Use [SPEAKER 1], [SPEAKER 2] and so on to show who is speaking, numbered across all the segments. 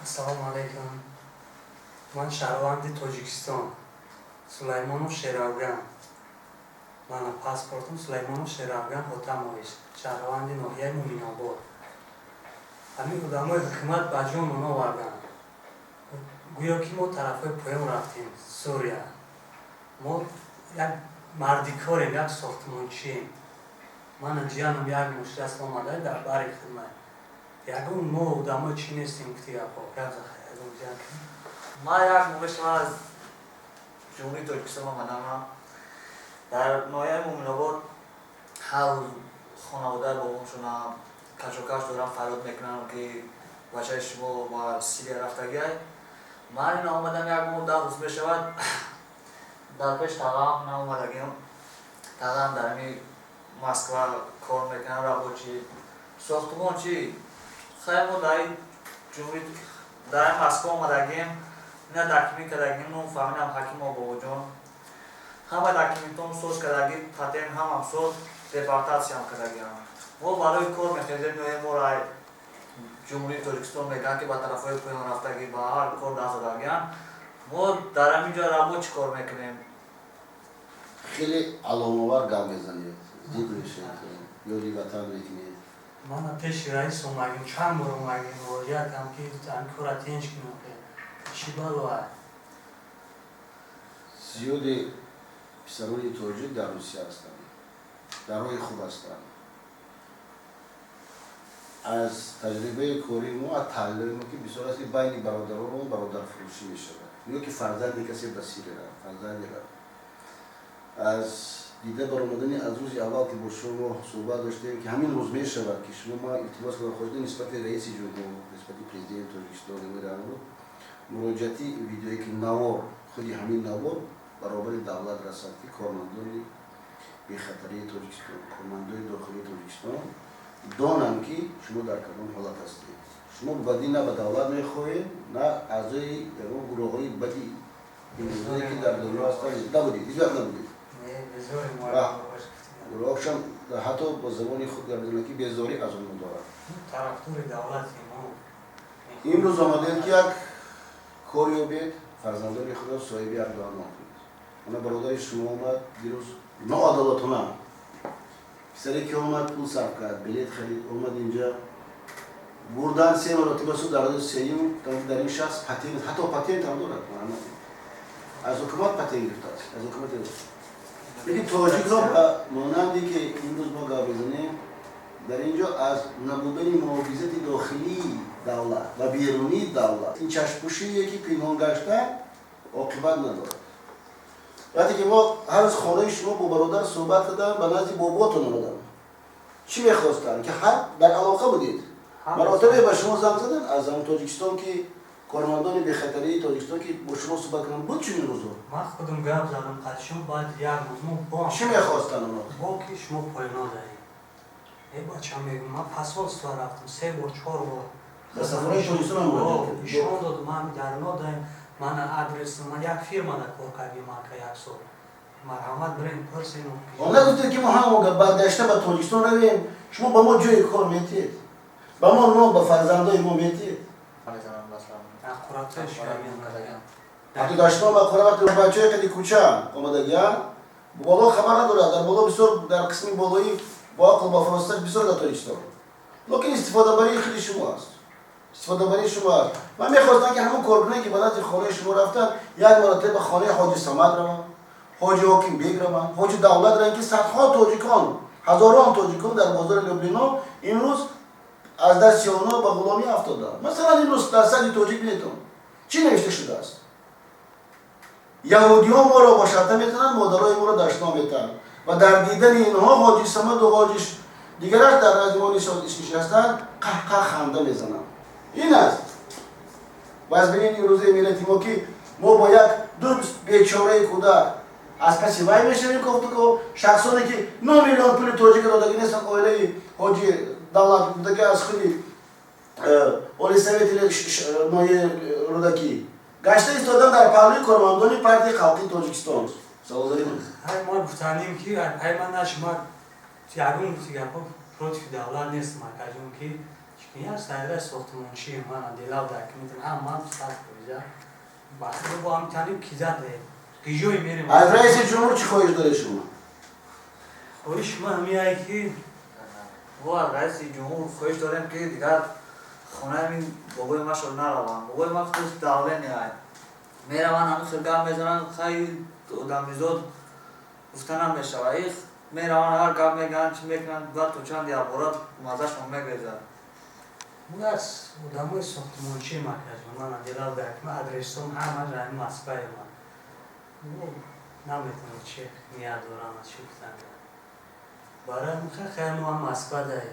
[SPEAKER 1] Ассалому алайкум. Ман шаҳрванди Тоҷикистон, Сулаймонов Шеравган. Мана паспортум: Сулаймонов Шеравган Ҳотамович, шаҳрванди ноҳияи Муминобод. Ҳамин одамои ҳукумат ба ҷонмон оварданд, гӯё ки мо тарафҳои поён рафтем, Сурия. Мо як мардикорем, як сохтмончием. Мана ҷиянам як мошинаст, омада дар бари хидмат. Ягон мо одамои чӣ нестем, гуфти гапҳо. Гап заха, ягон ҷиан.
[SPEAKER 2] Ман як моҳ шумо аз Ҷумҳурии Тоҷикистон омадам. Дар ноҳияи Муминобод ҳар рӯз хонаводаи бобомшона кашокаш дорам, фарёд мекунам, ки бачаи шумо ба Сирия рафтагиай. Ман ина омадам, як моҳ 10 рӯз мешавад. Дар пеш тағам наомадагиам. Тағам дар ҳами Москва кор мекунам, рабочий, сохтумон чи. Хай, мо дар ҷумҳури, дар Москва омадагием, ина документ кардагим, ном фамилиям Ҳакимов Бобоҷон, ҳама документом соз кардагӣ, патент ҳамам соз, депортатсиям кардагиам. Мо барои кор мехезем, меоем, моро Ҷумҳурии Тоҷикистон мегӯянд, ки ба тарафҳои поён рафтагӣ, ба ҳар кор даст задагиам. Мо дар ҳамин ҷо рабочий кор мекунем.
[SPEAKER 3] Хеле аломавар гап мезанед, зид мешавед, ёди ватан мекунед.
[SPEAKER 1] Мана пеши раис омадем, чанд бор омадем, муроҷиат кардам, ки ҳамин кора тинч кунем. Чӣ бало?
[SPEAKER 3] Зиёди писарони тоҷик дар Русия ҳастанд, дар роҳи хуб ҳастанд. Аз таҷрибаи кори мо, аз таҳлилои мо, ки бисёр аст, ки байни бародарон бародарфурӯшӣ мешавад, ё ки фарзанди касе ба Сирия рафт, фарзанде рафт. Аз дида баромадани, аз рӯзи аввал, ки бо шумо суҳбат доштем, ки ҳамин рӯз мешавад, ки шумо ма илтимос кардам, хоҳед нисбати раиси ҷумҳур, нисбати президенти Тоҷикистон муроҷиати видеое, ки навор, худи ҳамин навор баробари давлат расад, ки кормандони бехатарии Тоҷикистон, кормандони дохилии Тоҷикистон донанд, ки шумо дар кадом ҳолат ҳастед. Шумо бадӣ на ба давлат мехоҳед, на аъзои ягон гурӯҳҳои бади имрӯзае, ки дар дунё ҳастанд, набудед, ҳеҷ вақт набудед. Гурӯҳшам ҳатто бо забони худ гап мезананд, ки безорӣ аз онҳо дорад.
[SPEAKER 1] Тарафдори давлати мо.
[SPEAKER 3] Имрӯз омадед, ки як кор ёбед, фарзандони худо соҳиби як дуано кунед. Ана бародари шумо омад дирӯз ноадолатона. Писаре ки омад, пул сарф кард, билет харид, омад инҷа, бурдан се маротиба суд. Дар рӯзи сеюм дар ин шахс патент, ҳатто патент ҳам дорад, аз ҳукумат патент гирифтааст, аз ҳукумати. Лекин тоҷикро ба монанде, ки имрӯз мо гап мезанем, дар ин ҷо аз набудани муҳофизати дохилии давлат ва берунии давлат, ин чашмпӯшие, ки пинҳон гашта, оқибат надорад. Вақте ки мо ҳар рӯз хонаи шумо бо бародар суҳбат кардам, ба назди боботон омадам, чӣ мехостанд, ки ҳар дар алоқа будед, маротибе ба шумо занг задан аз ҳамон Тоҷикистон, ки кормандони бехатарии Тоҷикистон, ки бо шумо суҳбат кунанд, буд чунин рӯзо?
[SPEAKER 1] Ман худам гап задам қад шумо, баъд як рӯз мо бо
[SPEAKER 3] Чӣ мехостанд оно?
[SPEAKER 1] Бо ки шумо поёно даед. Э, бача, мегум, ман посольство рафтам се бор, чор бор.
[SPEAKER 3] Ба сафораи Тоҷикистон ҳам муроҷиат кардед?
[SPEAKER 1] Нишон дод, ман дарно даем, ман адрес, ман як фирмада кор кардем, ака, як сол. Марҳамат, бирем, пурсем.
[SPEAKER 3] Он нагуфтед, ки мо ҳам баргашта ба Тоҷикистон равем, шумо ба мо ҷои кор метиҳед, ба мо нон, ба фарзандои мо метиҳед? Ҳатто даштон ба қора, вақте бачаҳои қади кӯча омадагианд, боло хабар надорад. Дар боло бисёр, дар қисми болоӣ бо ақл, бо фаросат бисёр дар Тоҷикистон, лекин истифодабарии худи шумо аст, истифодабарии шумо аст. Ман мехостам, ки ҳамон коркуне, ки ба назди хонаи шумо рафтанд, як маротиба ба хонаи Ҳоҷи Самад раванд, Ҳоҷи Ҳокимбек раванд, Ҳоҷи Давлат раванд, ки садҳо тоҷикон, ҳазорон тоҷикон дар бозори Люблино имрӯз аз дасти онҳо ба ғуломӣ афтоданд. Масалан, имрӯз дар сади тоҷик бинетон, чӣ навишта шудааст: «Яҳудиҳо моро бо шарта метананд, модарои моро дашном метаҳанд». Ва дар дидани инҳо Ҳоҷи Самаду ҳоҷи дигараш дар назди мо нишастанд, қаҳқаҳ ханда мезананд. Ин аст ва аз бинед имрӯзаи миллати мо, ки мо бо як ду бечораи кӯдак аз паси вай мешавем кофтуков. Шахсоне, ки 9 миллион пули тоҷика додагӣ нестанд, оилаи Ҳоҷи Давлат будаги, аз худи Олии Совети ноҳияи Рӯдакӣ гашта истодан дар паҳлӯи кормандони Партияи Халқии Тоҷикистон. Саволзарӣ.
[SPEAKER 1] Мо гуфтанем, ки ай ман нашма, ягон гуфти гапҳо против давлат нестам, акаҷон, ки Я сайра сохтмончи, мана делав дар кимитем, ҳам ман 100%. Бахти бо ҳам таним кизаде. Гижои мерем.
[SPEAKER 3] Аз раиси ҷумҳур чӣ хоҳиш доред шумо?
[SPEAKER 1] Хоҳиш ма ҳамияе ки
[SPEAKER 2] мо аз раиси ҷумҳур хоҳиш дорем, ки дигар хонаи мин бобои машо нараванд. Бобои ма худаш давление ай. Мераванд, ҳамин хел гап мезананд, хай одамизод гуфта намешавад. Их мераванд, ҳар гап мегӯянд, чӣ мекунанд, баъд то чанд якбора маззашон мегрезад.
[SPEAKER 1] Мудас одамои сохтмончи маркази мана делав дар кима адресом ҳама ҷаи Москваи ма. Наметонам чи ният дорам, чӣ гуфтан. Барои муха хай мо ҳам Москва дай.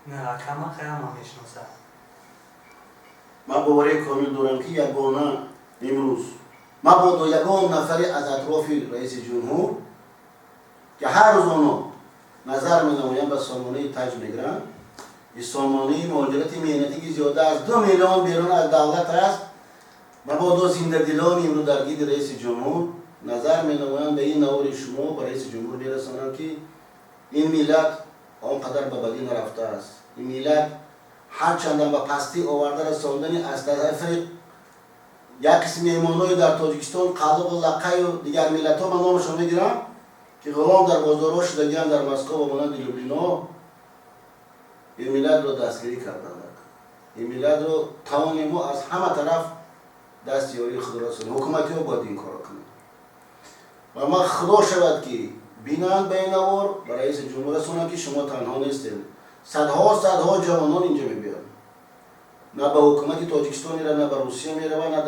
[SPEAKER 1] Не, акама хай ҳама мешиносад.
[SPEAKER 3] Ман боварии комил дорам, ки ягона имрӯз мабодо ягон нафаре аз атрофи раиси ҷумҳур, ки ҳар рӯз оно назар менамоянд, ба сомонаи таҷ мегиранд, ин сомонаи муҳоҷирати меҳнатӣ, ки зиёда аз 2 миллион берун аз давлат аст, мабодо зиндадилони имрӯз дар гирди раиси ҷумҳур назар менамоянд, ба ин навори шумо ба раиси ҷумҳур мерасонанд, ки ин миллат он қадар ба бадӣ нарафтааст. Ин миллат ҳарчандам ба пастӣ оварда расондани аз тарафи як қисм меҳмонҳои дар Тоҷикистон, қаллоқу лақаю дигар миллатҳо, ман номашон мегирам, ки ғулом дар бозорҳо шудагианд дар Москва ва монанди Люблино, ин миллатро дастгирӣ карданд. Ин миллатро тавонем мо аз ҳама тараф дасти ёрии худро расонем. Ҳукуматиҳо бояд ин корро кунанд ва ман худо шавад, ки бинанд ба ин навор, ба раиси ҷумҳур расонанд, ки шумо танҳо нестед. Садҳо садҳо ҷавонон инҷа мебиёнд, на ба ҳукумати Тоҷикистон меравад, на ба Русия меравад, на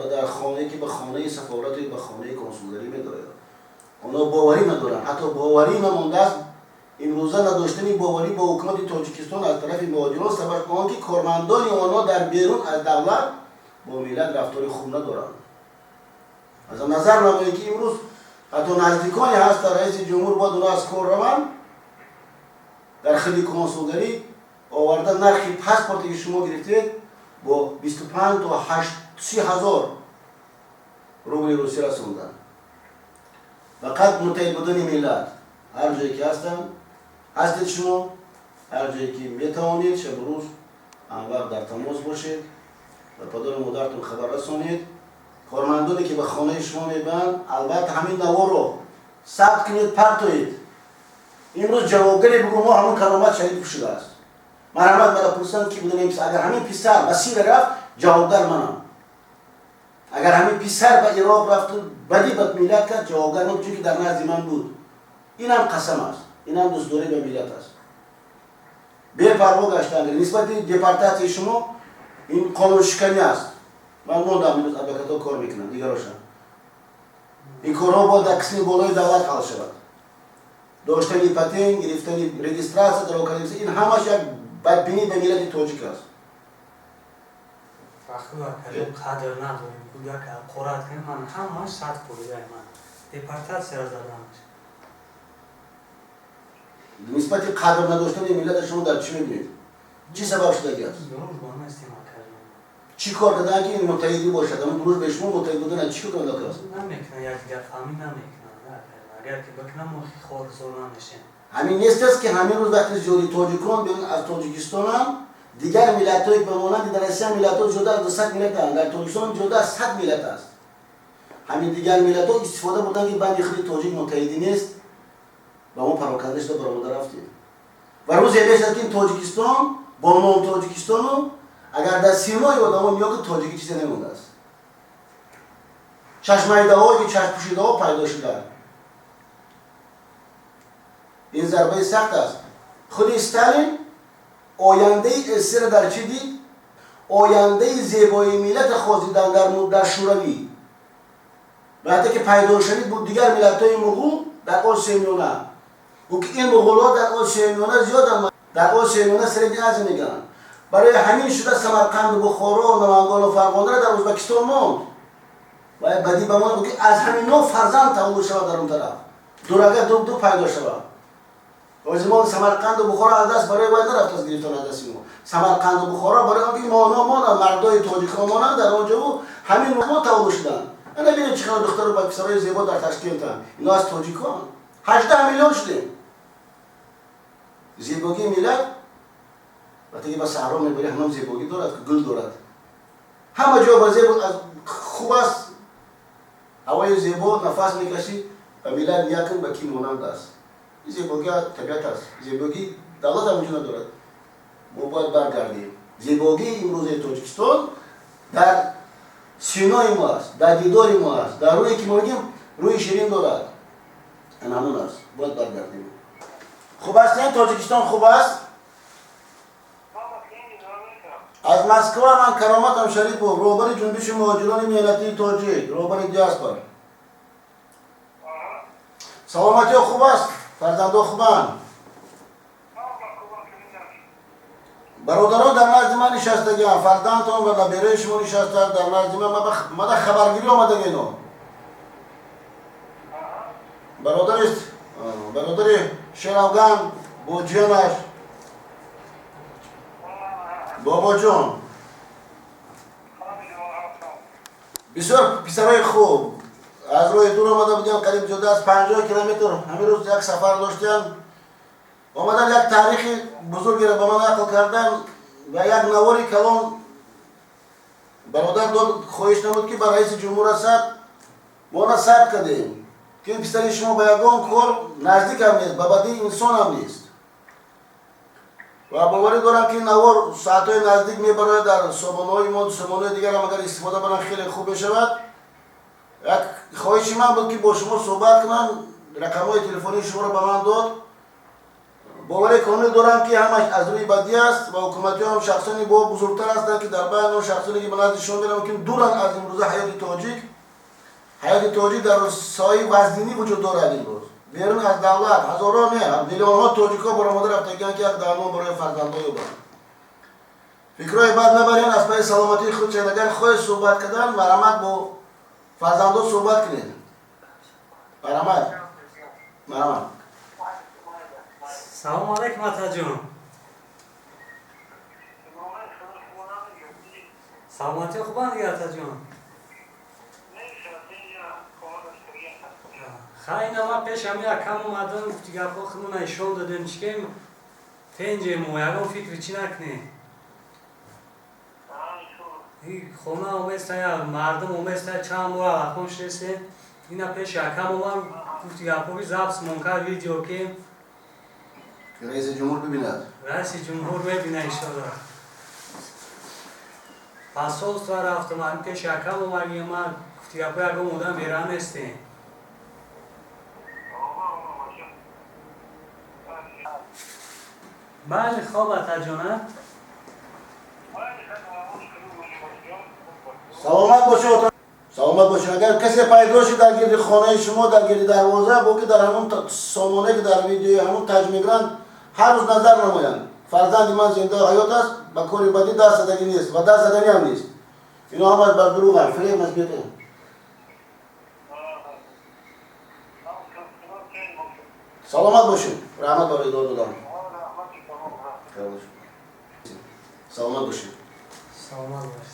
[SPEAKER 3] ба дар хонае, ки ба хонаи сафорату ба хонаи консулгарӣ медояд. Онҳо боварӣ надоранд, ҳатто боварӣ намондааст. Имрӯза надоштани боварӣ бо ҳукумати Тоҷикистон аз тарафи муҳоҷирон сабаб он, ки кормандони онҳо дар берун аз давлат бо миллат рафтори хуб надоранд. Аз назар намоед, ки имрӯз ҳатто наздиконе ҳастанд раиси ҷумҳур, бояд онҳо аз кор раванд. Дар хиди консулгарӣ оварда нархи паспорте, ки шумо гирифтед, бо 25 то 30 ҳазор рубли русӣ расонданд. Фақат муттаҳид будани миллат ҳар ҷое ки ҳастанд, ҳастед шумо, ҳар ҷое ки метавонед, шабу рӯз ҳамвақт дар тамос бошед ва падару модаратон хабар расонед. Кормандоне, ки ба хонаи шумо мебиёянд, албатта ҳамин наворро сабт кунед, партоед. Имрӯз ҷавобгаре бигӯ, мо ҳамон Каромат Шарипов шудааст. Марҳамат, мара пурсанд, ки будан. Агар ҳамин писар ба Сирия рафт, ҷавобгар манам. Агар ҳамин писар ба Ироқ рафту бадӣ ба миллат кард, ҷавобгар ман, чунки дар назди ман буд. Инам қасам аст, инам дӯстдорӣ ба миллат аст. Бепарво гаштан нисбати депортатсияи шумо ин қонуншиканӣ аст. Ман мондам, имрӯз адвокатҳо кор мекунанд, дигарошам. Ин корҳо бояд дар қисми болои давлат ҳал шавад. Доштани патент, гирифтани регистрация дар ин ҳамаш як бадбинӣ ба миллати тоҷик аст.
[SPEAKER 1] Қадр надорем, кӯдак қорат кунем, ман ҳамаш 100%-аи ман депортатсияро задамаш.
[SPEAKER 3] Нисбати қадр надоштани миллата шумо дар чӣ мебинед? Чӣ сабаб шудагӣ аст? Чӣ кор кардан, ки ин муттаҳидӣ бошад? Ама дуруст, ба шумо муттаҳид будан чӣ кор кардан аст?
[SPEAKER 1] Намекунад, якдигарфаҳмӣ намекунад. Агар ки бикунам, мо хорзор намешем.
[SPEAKER 3] Ҳамин нест аст, ки ҳамин рӯз вақти зиёди тоҷикон берун аз Тоҷикистонам, дигар миллатҳое, ба монанди дар Россия миллатҳо зиёда аз 200 миллатанд, дар Тоҷикистон зиёда аз 100 миллат аст. Ҳамин дигар миллатҳо истифода бурданд, ки банди худи тоҷик муттаҳидӣ нест, ба мо пароканда шуда баромада рафтем. Ва рӯзе мешавад, ки ин Тоҷикистон бо ном Тоҷикистону агар дар симои одамо ниё ки тоҷикӣ чизе намондааст, чашмайдаҳо ки чашмпӯшидаҳо пайдо шуданд. Ин зарбаи сахт аст. Худи Сталин ояндаи СССР дар чӣ дид? Ояндаи зебои миллата хост дидан дар Шӯравӣ. Вақте ки пайдо шавид буд дигар миллатҳои муғул дар Осиёи Миёна, гуфт, ки ин муғулҳо дар Осиёи Миёна зиёданд, дар Осиёи Миёна, Средняя Азия мегӯянд. Барои ҳамин шуда Самарқанду Бухоро, Намангану Фарғонаро дар Ӯзбекистон монд ва бадӣ ба мо гуфт, ки аз ҳамино фарзанд таваллуд шавад, дар он тараф дурага ду пайдо шавад. Ози мо Самарқанду Бухоро аз даст барои вай нарафт, аз гирифтан аз дасти мо Самарқанду Бухоро, барои он ки моно монанд, мардои тоҷикҳо монанд дар он ҷо, ҳамин мо таваллуд шуданд. Ана бинед, чӣ қадар духтару писарои зебо дар Ташкентанд. Ино аз тоҷикон. 18 миллион шудем. Зебогии миллат. Вақте ки ба саҳро мебарӣ, ҳамам зебогӣ дорад, гул дорад. Ҳама ҷо ба зебо хуб аст, ҳавои зебо, нафас мекашӣ, ба миллат якн ба кӣ монанд аст. Ин зебогӣ табиат аст, зебогӣ давлат ҳам вуҷуд надорад. Мо бояд баргардем. Зебогии имрӯзаи Тоҷикистон дар синои мо аст, дар дидори мо аст, дар рӯе ки мо мегӯем рӯи ширин дорад. Ана ҳамон аст. Бояд баргардем. Хуб аст, не? Тоҷикистон хуб аст? Аз Москва ман Кароматам Шарипов, роҳбари ҷунбиши муҳоҷирони меҳнатии тоҷик, роҳбари диаспора. Саломатиҳо хуб аст? Фарзандҳо хубанд? Бародарон дар назди ман нишастагианд, фарзандтон ва набераи шумо нишастаанд дар назди ман. Мада хабаргирӣ омадаги ино. Бародари Шеравган бо ҷиянаш бобоҷон. Бисёр писарои хуб. Аз роҳи дур омада будиам, қариб зиёда аз 50 километр. Ҳамин рӯз як сафар доштиам. Омадан як таърихи бузургеро ба ман нақл кардан ва як навори калон бародар дод, хоҳиш намуд ки ба раиси ҷумҳур расад. Мо она сабт кардем ки писари шумо ба ягон кор наздикам нест, ба бадии инсонам нест. Ва боварӣ дорам ки навор соатҳои наздик мебарояд дар сомонаҳои мо, сомонаҳои дигарам агар истифода барам хеле хуб мешавад. Як хоҳиши ман буд ки бо шумо суҳбат кунам. Рақамҳои телефонии шуморо ба ман дод. Боварӣ комил дорам ки ҳамаш аз рӯи бадӣ аст ва ҳукуматиҳо ҳам шахсони бо бузургтар ҳастанд ки дар байни он шахсоне ки ба назди шумо мераванд, мумкин дуранд аз имрӯза ҳаёти тоҷик. Ҳаёти тоҷик дар соҳаи вазнинӣ вуҷуд дорад имрӯз. Берун аз давлат ҳазорон не, миллионҳо тоҷикҳо баромада рафтагианд ки як давлат барои фарзандҳо ёбанд. Фикрҳои бад набарен, аз пайи саломатии худ шавед. Агар хоҳед суҳбат кардан, марҳамат бо фарзандҳо суҳбат кунед. Марҳамат. Марҳамат.
[SPEAKER 1] Салом алейкум, атаҷон. Саломатӣ хубанд дига, атаҷон? Хай, ина ман пеш ҳами якам омадам, гуфти гапҳо худмона ишон додем, чикем тенҷемо, ягон фикри чӣ накунем. Хона оместа, мардум оместа, чанд бор алақон шудесем. Ина пеш якам омад, гуфти гапҳо ки запис монкар видео ки
[SPEAKER 3] раиси ҷумҳур бибинад.
[SPEAKER 1] Раиси ҷумҳур мебина иншоалло. Посольство рафтам, ҳамин пеш якам омадем, ман гуфти гапҳо ягон одам беран нестем. Бале, хоб атаҷона.
[SPEAKER 3] Саломат бошед, саломат бошед. Агар касе пайдо шуд дар гирди хонаи шумо, дар гирди дарвоза, бо ки дар ҳамон сомонае ки дар видеои ҳамон таҷ мегиранд, ҳар рӯз назар намоянд. Фарзанди ман зинда ҳаёт аст, ба кори бадӣ даст задагӣ нест ва даст заданӣ ҳам нест. Ино ҳамаш бар дурӯғанд, фиреб аст. Бетон. Саломат бошед. Раҳмат барои дуо додан. Саломат бошед.
[SPEAKER 1] Саломат бошед.